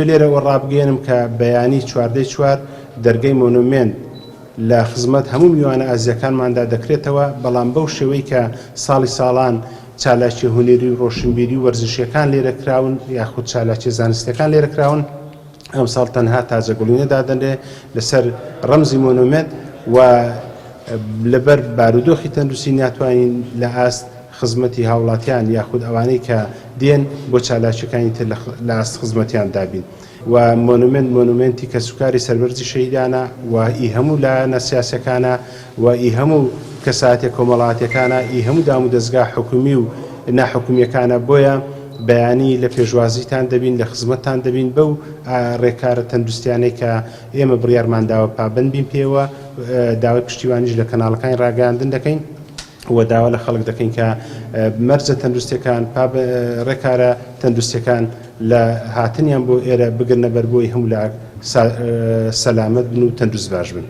لێرەوە ڕابگەیەنم کە بەیانی چواردەی چوار دەرگەی مۆنۆمێنت لە خزمەت هەموو میوانە ئازیزەکانماندا دەکرێتەوە، بەڵام بەو شێوەی کە ساڵی ساڵان چالاکیە هونەری و ڕۆشنبیری و وەرزشیەکان لێرە کراون یاخود چالاکیە زانستیەکان لێرە کراون، ئەمساڵ تەنها تاجەگوڵینە دادەنرێ لەسەر ڕەمزی مۆنۆمێنت و لەبەر بارودۆخی تەندروستی ناتوانین لە ئاست خزمەتی هاوڵاتیان یاخود ئەوانەی کە دێن بۆ چالاکیەکانی تر لە ئاست خزمەتیان دابین و مۆنومێنت مۆنومێنتی کەسوکاری سەربەرزی شەهیدانە و ئی هەموو لایەنە سیاسیەکانە و ئی هەموو کەسایەتیە کۆمەڵاتیەکانە ئی هەموو دامودەزگا حکومی و ناحکومیەکانە بۆیە بەیانی لە پێشوازیتان دەبین لە خزمەتتان دەبین بەو ڕێکارە تەندروستیانەی کە ئێمە بڕیارمان داوە پابەند بین پێوە داوای پشتیوانیش لە کەناڵەکانی ڕاگەیاندن دەکەین. و داوا لە خەڵک دەکەین کە مەرجە تەندروستیەکان، ڕێکارە تەندروستیەکان لە هاتنیان بۆ ئێرە بگرنە بەر بۆی هەموو لایەک سەلامەت بن و تەندروست باش بن.